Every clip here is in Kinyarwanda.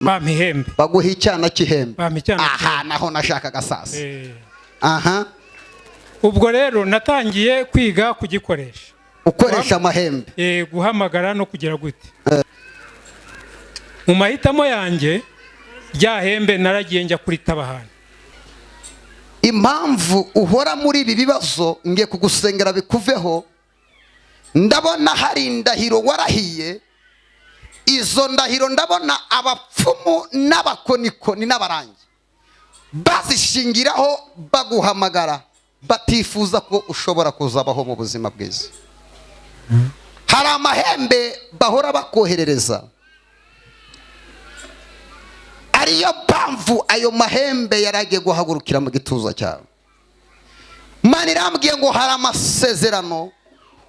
Bampa ihembe. Baguha icyana cy'ihembe. Bampa icyana. Aha naho nashakaga sasa. Aha. Ubwo rero natangiye kwiga kugikoresha. Ukoresha amahembe. Guhamagara no kugira gute. Mu mahitamo yanjye, rya hembe naragiye njya kuritaba ahantu. Impamvu uhora muri ibi bibazo, ngiye kugusengera bikuveho. Ndabona hari indahiro warahiye. Izo ndahiro ndabona abapfumu n'abakonikoni n'abarangi bazishingiraho baguhamagara, batifuza ko ushobora kuzabaho mu buzima bwiza. Hari amahembe bahora bakoherereza, ariyo mpamvu ayo mahembe yaragiye guhagurukira mu gituza cyawe. Imana irambwiye ngo hari amasezerano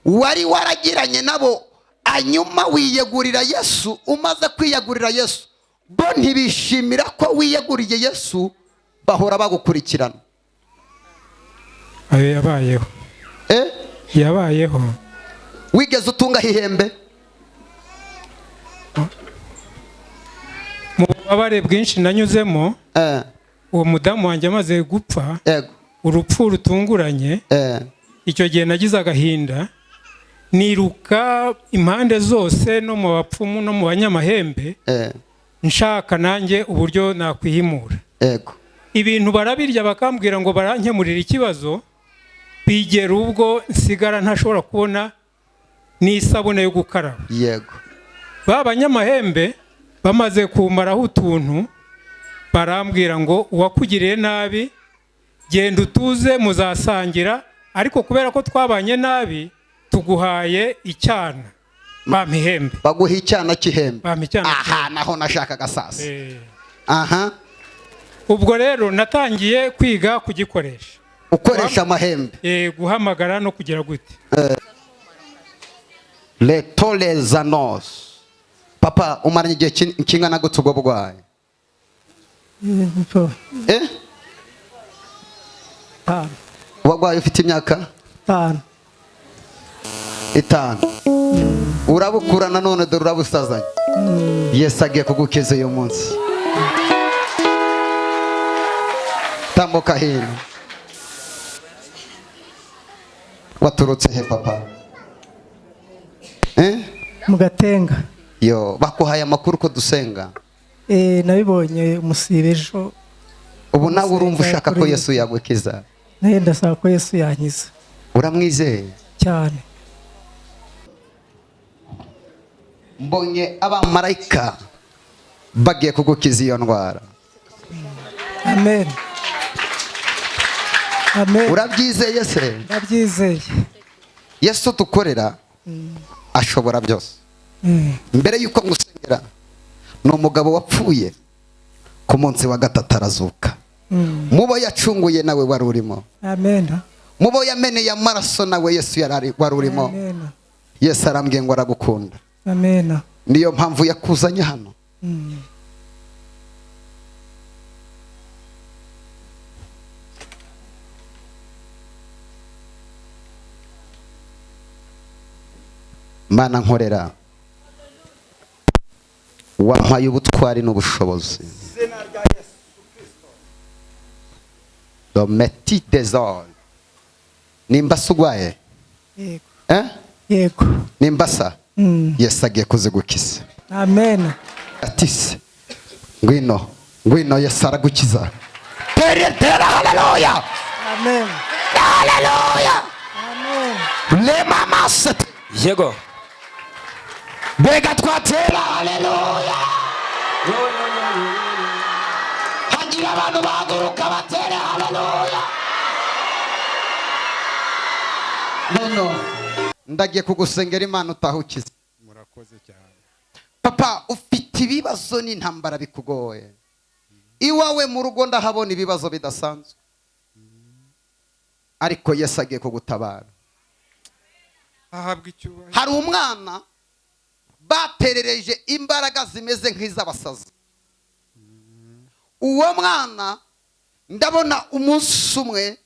wari waragiranye nabo, hanyuma wiyegurira Yesu. Umaze kwiyegurira Yesu, bo ntibishimira ko wiyeguriye Yesu, bahora bagukurikirana. Ayo yabayeho. Eh? Yabayeho. Wigeze utungaho ihembe? Mu bubabare bwinshi nanyuzemo, uwo mudamu wanjye amaze gupfa, urupfu rutunguranye, icyo gihe nagize agahinda, niruka impande zose, no mu bapfumu no mu banyamahembe, nshaka nanjye uburyo nakwihimura. Ibintu barabirya, bakambwira ngo barankemurira ikibazo, bigera ubwo nsigara ntashobora kubona n'isabune yo gukaraba. Ba banyamahembe bamaze kumaraho utuntu, barambwira ngo uwakugiriye nabi, genda utuze, muzasangira, ariko kubera ko twabanye nabi tuguhaye icyana. Bampa ihembe. Baguha icyana cy'ihembe. Bampa icyana. Aha naho nashakaga sasa. Aha. Ubwo rero natangiye kwiga kugikoresha. Ukoresha amahembe. Guhamagara no kugira gute. Letolezanos. Papa, umaranye igihe kingana gute ubwo burwayi? Eh? 5. Wagwaye ufite imyaka? 5. 5. Urabukura nanone, dore urabusazanye. Yesu agiye kugukiza uyu munsi. Tambuka hino. Waturutse he, papa? Eh? Mu Gatenga. Yo, bakuhaye amakuru ko dusenga? Nabibonye umusibe ejo. Ubu nawe urumva Gusenga ushaka ko kuri- Yesu yagukiza? Nawe ndasaba ko Yesu yankiza. Uramwizeye? Cyane. Mbonye abamarayika bagiye kugukiza iyo ndwara. Amen, amen. Urabyizeye se? Ndabyizeye. Yesu dukorera ashobora byose. Mbere y'uko ngusengera, ni umugabo wapfuye, ku munsi wa gatatu arazuka. Mubo yacunguye nawe wari urimo. Amen. Mubo yameneye amaraso nawe Yesu yari wari urimo. Amen. Yesu arambwiye ngo aragukunda. Amen. Niyo mpamvu yakuzanye hano. Mana nkorera, wampaye ubutwari n'ubushobozi. Dometi desol nimba se urwaye? Yego. Eh? Yego. Nimba sa, Yesu agiye kuzigukiza. Amen. Atise, ngwino, ngwino, Yesu aragukiza. Tera, tera haleluya! Amen. Haleluya! Amen. Lema masete. Yego. Mbega twatera haleluya! Hagira abantu bahaguruka batera haleluya. Ngwino, ndagiye kugusengera Imana utahukiza. Murakoze cyane. Papa, ufite ibibazo n'intambara bikugoye. Iwawe mu rugo ndahabona ibibazo bidasanzwe, ariko Yesu agiye kugutabara. Ahabwa icyubahiro. Hari umwana baterereje imbaraga zimeze nk'iz'abasazi. Uwo mwana ndabona umunsi umwe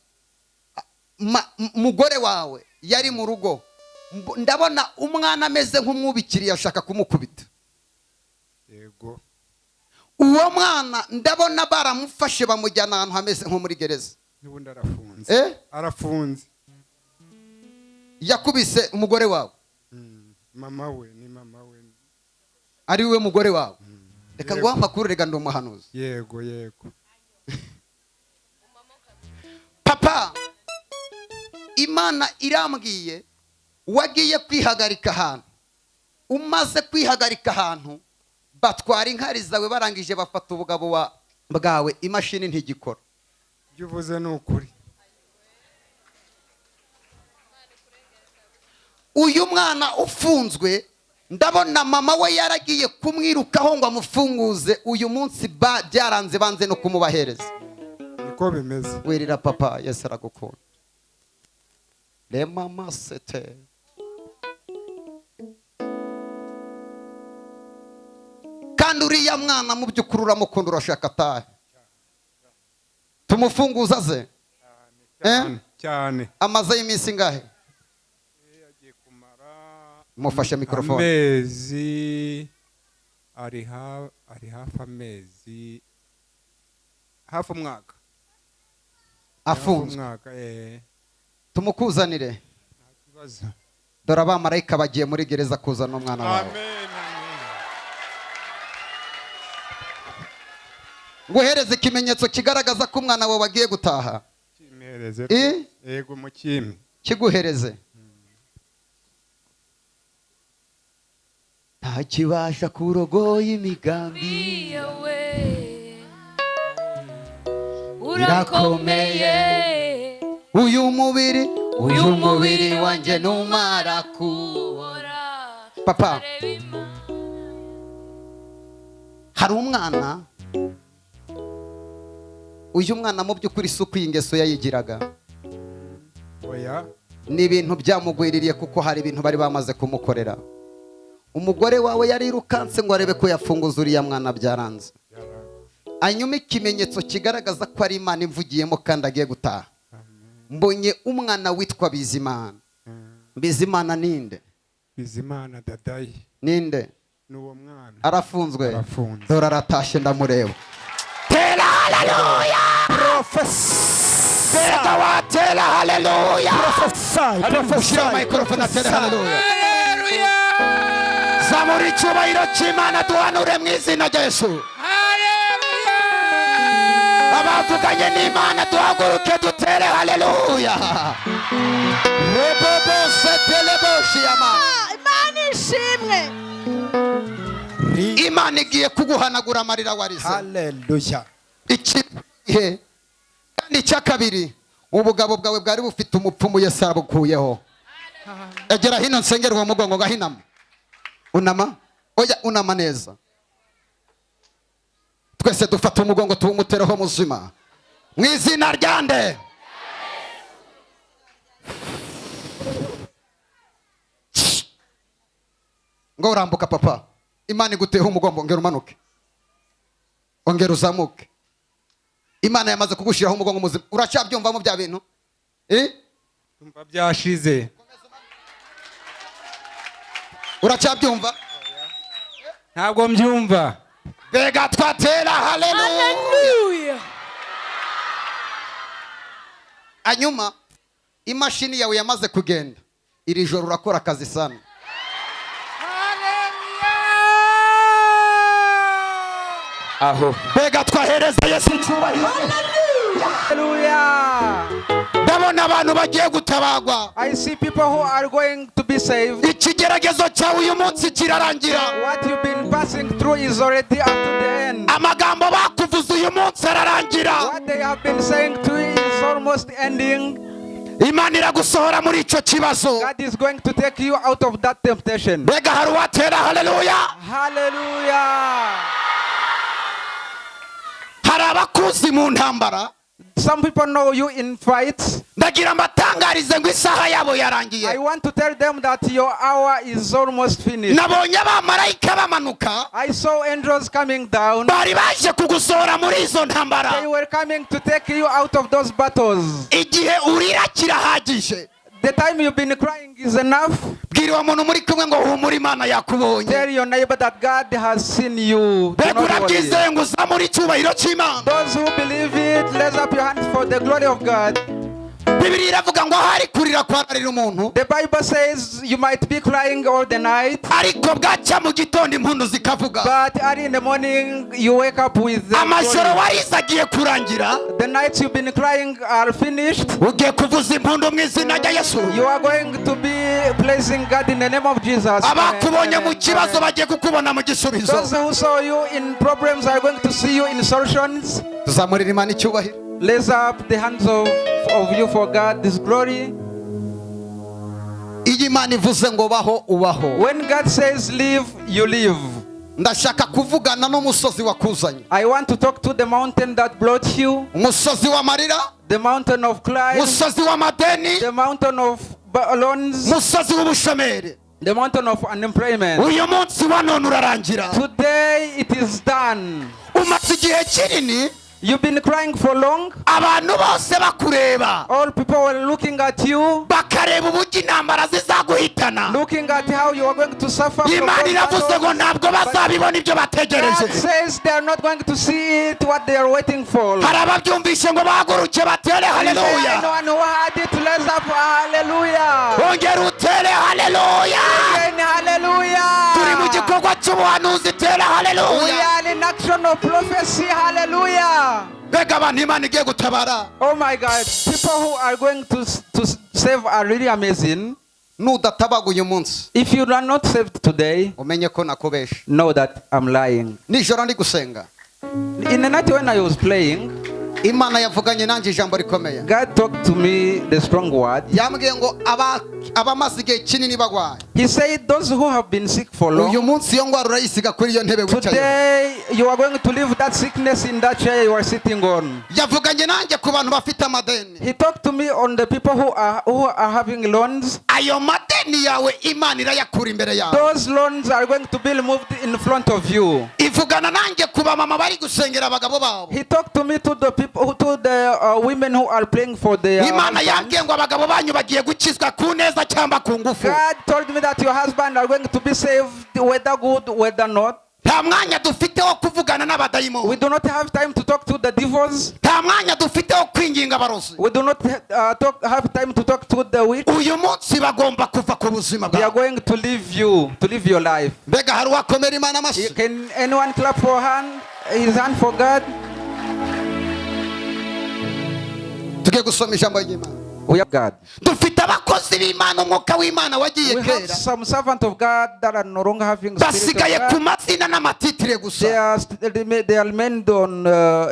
umugore wawe yari mu rugo, ndabona umwana ameze nk'umwubikiriye ashaka kumukubita. Yego. Uwo mwana ndabona baramufashe bamujyana ahantu hameze nko muri gereza. N'ubundi arafunze. Arafunze. Yakubise umugore wawe. Mama we ni mama we. Ari we mugore wawe. Reka nguhe amakuru, reka ndi umuhanuzi. Yego yego. Papa, Imana irambwiye wagiye kwihagarika ahantu. Umaze kwihagarika ahantu batwara inkari zawe, barangije bafata ubugabo bwawe, imashini ntigikora. Ibyo uvuze ni ukuri. Uyu mwana ufunzwe ndabona mama we yaragiye kumwirukaho ngo amufunguze, uyu munsi byaranze banze no kumubahereza. Niko bimeze. Wirira papa, Yesu aragukunda. Le mama sete. Kandi uriya mwana mu by'ukuri uramukunda, urashaka atahe. Tumufunguza ze? Cyane. Amaze iminsi ingahe? Mufashe microphone. Amezi ari hafi amezi hafi umwaka afunzwe. Tumukuzanire. Dore abamarayika bagiye muri gereza kuzana umwana wawe. Amen. Nguhereze ikimenyetso kigaragaza ko umwana wawe agiye gutaha. Kimereze. Yego mukimi. Kiguhereze. Ntakibasha kurogoya imigambi yawe, urakomeye. Uyu mubiri wanjye numara kubora. Papa, hari umwana, uyu mwana mu by'ukuri isuku y'ingeso yayigiraga. Oya. Ni ibintu byamugwiririye kuko hari ibintu bari bamaze kumukorera. Umugore wawe yarirukanse ngo arebe ko yafunguza uriya mwana, byaranze. Hanyuma ikimenyetso kigaragaza ko ari Imana imvugiyemo kandi agiye gutaha. Mbonye umwana witwa Bizimana. Bizimana ninde? Bizimana Dadayi. Ninde? Nuwo mwana. Arafunzwe. Dore aratashe ndamureba. Tera haleluya. Professor. Tera haleluya. Professor. Professor. Microphone tera haleluya. Haleluya. Zamura icyubahiro cy'Imana duhanure mu izina rya Yesu. Haleluya. Abavuganye n'Imana duhaguruke dutere haleluya. Rebobo seteleboshiyama. Imana ishimwe. Imana igiye kuguhanagura amarira warize. Haleluya. Ikihe kandi icya kabiri, ubugabo bwawe bwari bufite umupfumu, Yesu arabukuyeho. Egera hino nsengera uwo mugongo gahinama. Unama, oya unama neza. Twese dufata umugongo tuwumutereho muzima. Mu izina rya nde? Ngo urambuka papa. Imana iguteho umugongo, ongera umanuke. Ongera uzamuke. Imana yamaze kugushiraho umugongo muzima. Uracyabyumvamo bya bintu? Tumva byashize. Uracyabyumva? Ntabwo mbyumva. Bega twatera haleluya. Anyuma imashini yawe yamaze kugenda. Iri joro urakora akazi sana. Aho. Bega twahereza Yesu icyubahiro. Hallelujah. Ndabona abantu bagiye gutabagwa. I see people who are going to be saved. Ikigeragezo cyawe uyu munsi kirarangira. What you've been passing through is already up to the end. Amagambo bakuvuze uyu munsi ararangira. What they have been saying to you is almost ending. Imana iragusohora muri icyo kibazo. God is going to take you out of that temptation. Bega hari uwatera haleluya. Hallelujah. Hari abakuzi mu ntambara. Some people know you in fights. Ndagira mbatangarize ngo isaha yabo yarangiye. I want to tell them that your hour is almost finished. Nabonye abamarayika bamanuka. I saw angels coming down. Bari baje kugusohora muri izo ntambara. They were coming to take you out of those battles. Igihe urira kirahagije. The time you've been crying is enough. Bwira Bwira uwo muntu muri kumwe ngo humura, Imana yakubonye. Tell your neighbor that God has seen you. Do Mbega not worry. urabyizeye ngo uzamure icyubahiro cy'Imana? Those who believe it, raise up your hands for the glory of God. Bibiliya iravuga ngo ahari kurira kwararira umuntu, The Bible says you might be crying all the night, ariko bwacya mu gitondo impundu zikavuga. But early in the morning you wake up with the Amajoro glory. warize agiye kurangira. The nights you've been crying are finished. Ugiye kuvuza impundu mu izina rya Yesu. You are going to be praising God in the name of Jesus. Abakubonye mu Amen. kibazo bagiye kukubona mu gisubizo. Those who saw you in problems are going to see you in solutions. Tuzamurira Imana icyubahiro. Raise up the hands of you for God, this glory. Iyo Imana ivuze ngo baho, ubaho. When God says live, you live. Ndashaka kuvugana n'umusozi wakuzanye, I want to talk to the mountain that brought you, umusozi w'amarira, the mountain of crying, umusozi w'amadeni, the mountain of loans, umusozi w'ubushomeri. The mountain of unemployment. Uyu munsi wa none urarangira. Today it is done. Umaze igihe kinini, You've been crying for long. Abantu bose bakureba, All people were looking at you, bakareba uburyo intambara zizaguhitana. Looking at how you are going to suffer from Imana those iravuze ngo battles. ntabwo bazabibona ibyo bategereje. God says they are not going to see it, what they are waiting for. Hari ababyumvishe ngo bahaguruke batere Is there haleluya. anyone who had it? Raise up, hallelujah. Ongera utere haleluya. Again, hallelujah. Turi mu gikorwa cy'ubuhanuzi, tere We haleluya. are in action of prophecy, hallelujah. Mbega abantu Imana igiye gutabara! Oh my God, people who are going to save are really amazing. Nudatabaga uyu munsi, If you are not saved today, umenye ko nakubesha. Know that I'm lying. Nijoro ndi gusenga, In the night when I was praying, Imana yavuganye nanjye ijambo rikomeye. God talked to me the strong word. Yambwiye ngo abamaze igihe kinini bagwaye, He said, those who have been sick for uyu long, munsi iyo ndwara urayisiga kuri iyo ntebe wicayeho. Today you are going to leave that sickness in that chair you are sitting on. Yavuganye nanjye ku bantu bafite amadeni. He talked to me on the people who are having loans. Ayo madeni yawe Imana irayakura imbere yawe. Those loans are going to be removed in front of you. Ivugana nanjye ku bamama bari gusengera abagabo babo. He talked to me to the people, to the women who are praying for their Imana husbands. yambwiye ngo abagabo banyu bagiye gukizwa ku neza cyangwa ku ngufu. God told me that your husband are going to be saved, whether good, whether not. Nta mwanya dufite wo kuvugana We n'abadayimoni. Do not have time to talk to the devils. Nta mwanya dufite wo kwinginga abarozi. We do not have time to talk to the witch. Uyu munsi bagomba kuva ku buzima They are bwawe. going to leave you, to live your life. Mbega hari uwakomera Imana amashyi? Can anyone clap for hand, his hand for God? Tugiye gusoma ijambo ry'Imana. We have God. Dufite abakozi b'Imana umwuka w'Imana wagiye We have kera, some servant of God that are no longer having spirit of basigaye ku God. mazina n'amatitire gusa, They are made on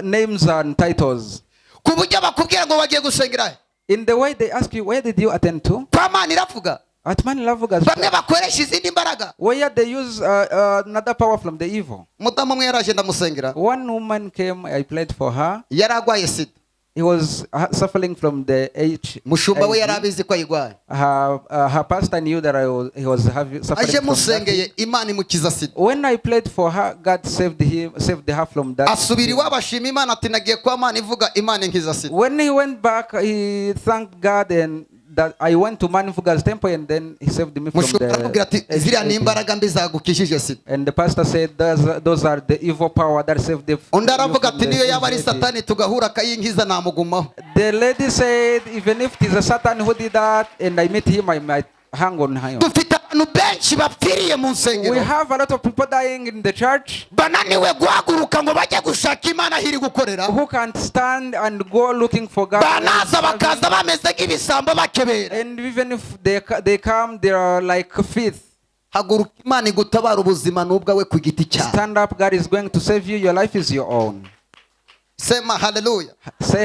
names and titles. Ku buryo bakubwira ngo bagiye gusengera he? In the way they ask you, "Where did you attend to?" Kwa Mana iravuga. At Manilavuga's. Bamwe bakoresha izindi mbaraga. Where they use another power from the evil. Umudamu umwe yaraje ndamusengera. One woman came, I prayed for her. Yari arwaye sida. He was suffering from the H. Mushumba we HIV. yari abizi ko ayirwaye. Her pastor knew that he was suffering Aje from that. musengeye, Imana imukiza sida. When I prayed for her, God saved her from that. Asubira iwabo ashima Imana ati nagiye kwa Mana ivuga, Imana inkiza sida. When he went back, he thanked God and that I went to Manivuga's temple and then he saved me from Mushumba aramubwira ati the ziriya ni HIV. imbaraga mbi zagukijije sida. And the pastor said, those are the evil power that saved the Undi you aravuga from ati the niyo yaba ari HIV. Satani tugahura akayinkiza namugumaho. The lady said, "Even if it is a Satan who did that and I meet him, I might hang on him." Dufite abantu benshi bapfiriye mu We nsengero, have a lot of people dying in the church bananiwe guhaguruka ngo bajye gushaka Imana aho iri gukorera. Who can't stand and go looking for God. Banaza bakaza bameze nk'ibisambo bakebera. And even if they come, they are like thieves. Haguruka, Imana igutabara, ubuzima ni ubwawe ku giti cyawe. Stand up, God is going to save you. Your life is your own. Sema haleluya. Say